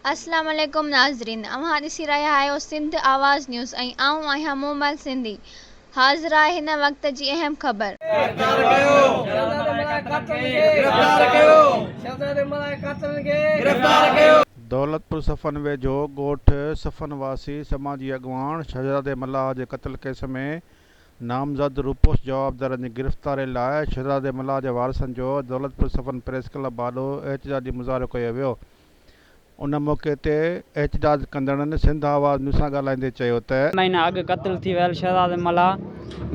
اسلام عليڪم ناظرين اوهان ڏسي رهيا آهيو سنڌ آواز نيوز ۽ آئون آهيان مومل سنڌي حاضر آهي هن وقت جي اهم خبر. دولتپور صفن ويجهو ڳوٺ صفن واسي سماجي اڳواڻ شهزادي ملاح جي قتل ڪيس ۾ نامزد روپوش جوابدارن جي گرفتاري لاء شهزادي ملاح جي وارثن جو دولتپور صفن پريس ڪلب آڏو احتجاجي مظاهرو ڪيو ويو. ان موقعي تي احتجاج ڪندڙن سنڌ آواز نيوز سان ڳالهائيندي چيو ته. مهينا اڳ قتل ٿي ويل شهزاد ملاح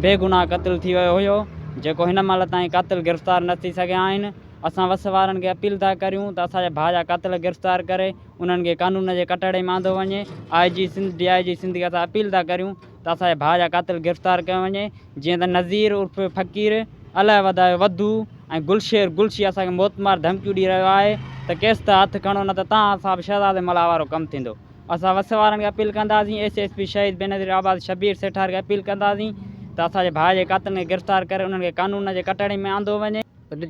بيگناهه قتل ٿي ويو هيو جيڪو هن مهل تائين قاتل گرفتار نه ٿي سگهيا آهن اسان وس وارن کي اپيل ٿا ڪريون ته اسان جا ڀاء جا قاتل گرفتار ڪري انهن کي قانون جي ڪٽهڙي ۾ آندو وڃي I G Sindh D I G Sindh کي اسان اپيل ٿا ڪريون ته اسان جي ڀاء جا قاتل گرفتار ڪيو وڃي جيئن ته نذير عرف فقير، الهه وڌايو وڌو ۽ گلشير گلشي اسان کي موتمار ڌمڪيون ڏئي رهيو آهي ته ڪيس تان هٿ کڻو نه ته تان سان به شهزادي ملاح وارو ڪم ٿيندو. اسان وس وارن کي اپيل ڪنداسين ايس ايس پي شهيد بينظير آباد شبير سيٺار کي اپيل ڪنداسين ته اسان جي ڀاء جي قاتلن کي گرفتار ڪري انهن کي قانون جي ڪٽهڙي ۾ آندو وڃي.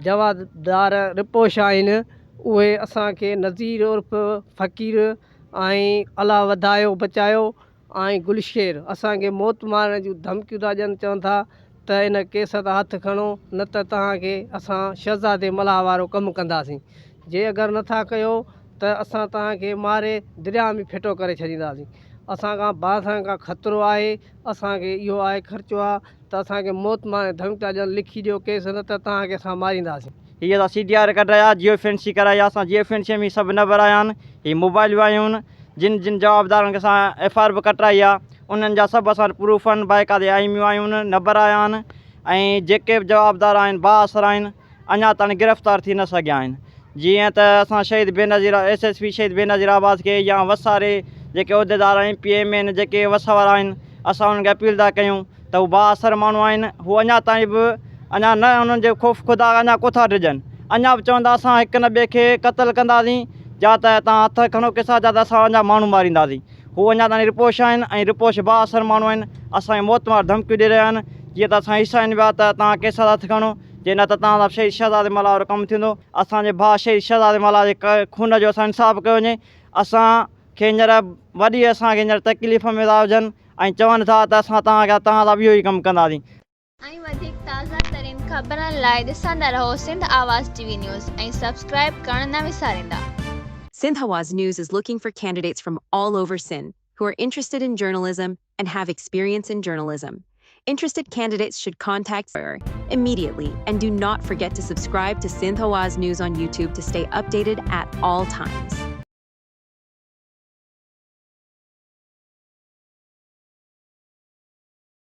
جوابدار رپوش آهن اهي اسان کي نذير عرف فقير ۽ الله وڌايو بچايو ۽ گلشير اسان کي موت مارڻ جون ڌمڪيون ٿا ڏين چون ٿا ته ان ڪيس تان هٿ کڻو نه ته توهان کي اسان شهزادي ملاح وارو ڪم ڪنداسين جي اگر نه ٿا ڪيو ته اسان توهان کي ماري درياء ۾ ڦٽو ڪري ڇڏينداسين اسان کان بادشاهن کان خطرو آهي اسان کي اهو آهي خرچو آهي ته اسان کي موت مارڻ جي ڌمڪي ٿا ڏين لکي ڏيو ڪيس نه ته توهان کي اسان مارينداسين. هي اسان سي ڊي آر ڪڍرايا جيو فينسي ڪرائي آ اسان جيو فينسي ۾ سڀ نه ڀرايا آهن هي موبائلون آيون آهن جن جن جوابدارن کي اسان ايف I R به ڪٽرائي آ انهن جا سڀ اسان وٽ پروف آهن باقاعدي آئي ايم يو آيون آهن نبر آيا آهن ۽ جيڪي به جوابدار آهن بااثر آهن اڃا تائين گرفتار ٿي نه سگهيا آهن جيئن ته اسان شهيد بينظير ايس ايس پي شهيد بينظير آباد کي يا وس واري جيڪي عهديدار آهن پي ايم اين جيڪي وس وارا آهن اسان انهن کي اپيل ٿا ڪيون ته هو بااثر ماڻهو آهن هو اڃا تائين به اڃا نه انهن جي خوف خدا اڃا ڪو ٿا ڊڄن اڃا به چون ٿا اسان هڪ نه ٻئي کي قتل ڪنداسين جا ته تان هٿ کڻو ڪسا جا ته اسان اڃا ماڻهو مارينداسين هو اڃا تائين رپوش آهن ۽ رپوش بااثر ماڻهو آهن اسان کي موت مار ڌمڪيون ڏئي رهيا آهن جيئن ته اسان هيسائين ويا ته تان ڪيسا هٿ کڻو جي نه ته تان سان شهيد شهزادي ملاح وارو ڪم ٿيندو اسان جي ڀاء شهيد شهزادي ملاح جي خون جو اسان انصاف ڪيو وڃي اسان کي هينئر وڏي اسان کي هينئر تڪليف ۾ ٿا هجن ۽ چون ٿا ته اسان توهان کي توهان سان به اهو ئي ڪم ڪنداسين. ۽ وڌيڪ تازه ترين خبرن لاء ڏسندا رهو Sindh Awaz T V news ۽ subscribe ڪرڻ نه وساريندا. Sindh Awaz News is looking for candidates from all over Sindh who are interested in journalism and have experience in journalism. Interested candidates should contact immediately and do not forget to subscribe to Sindh Awaz News on YouTube to stay updated at all times.